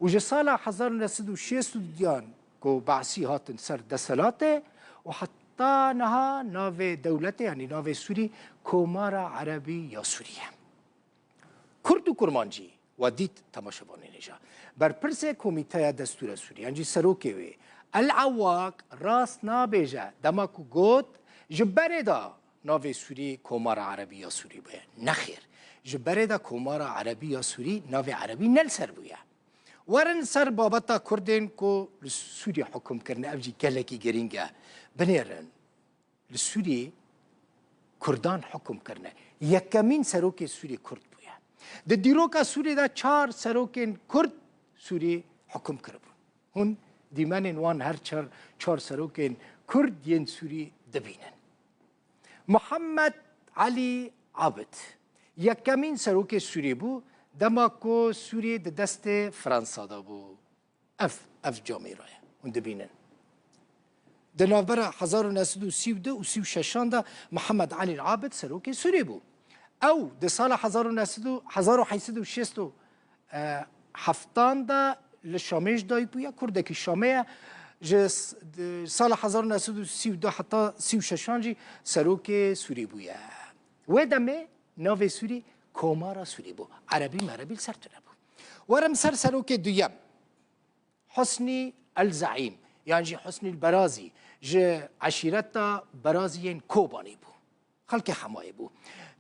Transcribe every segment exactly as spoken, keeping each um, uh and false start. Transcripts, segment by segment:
Û ji sala hezar û neh sed û şêst û duyan ku Basî hatin ser deselatê û heta niha navê dewletê, yanî navê Sûrî, Komara Erebî ya Sûrî ye. Kurd û Kurmancî, we dît temaşevanên hêja. Berpirsê Komîteya Destûra Sûrî, yan jî serokê wê, El Ewak, rast nabêje dema ku got, ji berê de navê Sûrî Komara Erebî ya Sûrî bûye. Nexêr, ji berê de Komara Erebî ya Sûrî navê Erebî ne li ser bûye. Werin ser babeta Kurdên ku li Sûrî hukum kirine, ev jî gelekî girîng e. Binêrin, li Sûrî Kurdan hukum kirine. Yekemîn serokê Sûrî Kurd bûye. Di dîroka Sûrî de çar serokên Kurd Sûrî hukum kiribûn. Hûn dîmenên wan her çar, çar serokên Kurd yên Sûrî dibînin. Muhammed Elî Abid yekemîn serokê Sûrî bû, dema ku Sûrî di destê Fransa de bû. Ev, ev camêra ye. Hûn dibînin. Di navbera hezar û neh sed û sî û du û sî û şeşan de Muhammed Elî Abid serokê Sûrî bû. Ew di sala hezar û neh sed û, hezar û heyt sed û şêst û heftan de li Şamê ji dayik bûye, Kurdekî Şamê ye. Ji s-, di sala hezar û neh sed û sî û du heta sî û şeşan jî serokê Sûrî bûye. Wê demê navê Sûrî Komara Sûrî bû. Erebî merebî li ser tune bû. Werim ser serokê duyem. Husnî El Zeîm, yan jî Husnî El Berazî, ji eşîreta Berazî yên Kobanê bû. Xelkê Hemayê bû.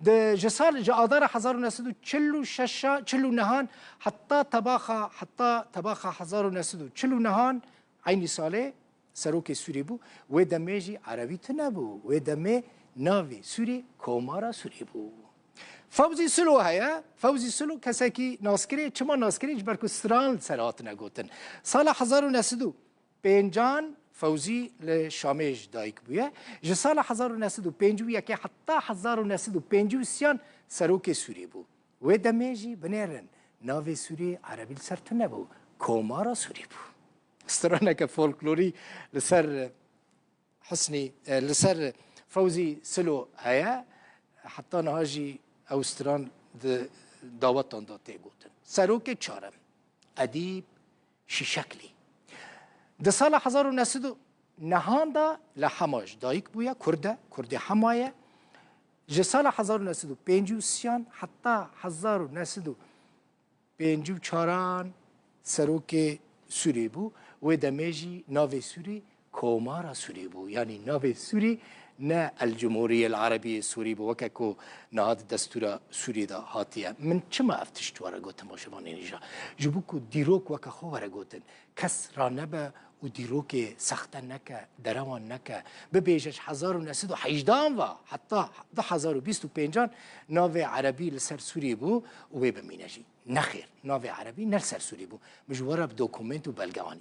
Di, ji sal, ji adara hezar û neh sed û çil û şeş, çil û nehan heta tebaxa, heta tebaxa hezar û neh sed û çil û nehan, eynî salê serokê Sûrî bû. Wê demê jî Erebî tune bû. Wê demê navê Sûrî Komara Sûrî bû. Fewzî Silo heye. Fewzî Silo kesekî naskirê. Çima naskirê? Ji ber ku stran li ser hatine gotin. Sala hezar û neh sed û pêncan Fewzî li Şamê ji dayik bûye. Ji sala hezar û neh sed û pêncî û yekê heta hezar û neh sed û pêncî û sêyan serokê Sûrî bû. Wê demê jî binêrin navê Sûrî Erebî li ser tune bû. Komara Sûrî bû. Straneke folklorî li ser Husnî, e, li ser Fewzî Silo heye, heta niha jî ew stran di dawetan de tê gotin. Serokê çarem, Edîb Şîşeklî. Di sala hezar û neh sed û nehan de li Hema ji dayik bûye, Kurd e, Kurdê Hema ye. Ji sala hezar û neh sed û pêncî û sêyan heta hezar û neh sed û pêncî û çaran serokê Sûrî bû. Wê demê jî navê Sûrî Komara Sûrî bû. Yanî navê Sûrî ne El Cumhuriyel Erebiyê Sûrî bû, weke ku niha di destûra Sûrî de hatiye. Min çima ev tişt we re got, temaşevanên hêja? Ji bo ku dîrok weke xwe were gotin. Kes ranebe û dîrokê sexte neke, derewan neke. Bibêje ji hezar û neh sed û hejdehan ve heta du hezar û bîst û pêncan navê Erebî li ser Sûrî bû û wê bimîne jî. Nexêr, navê Erebî ne li ser Sûrî bû. Min ji we re bi dokument û belge anî.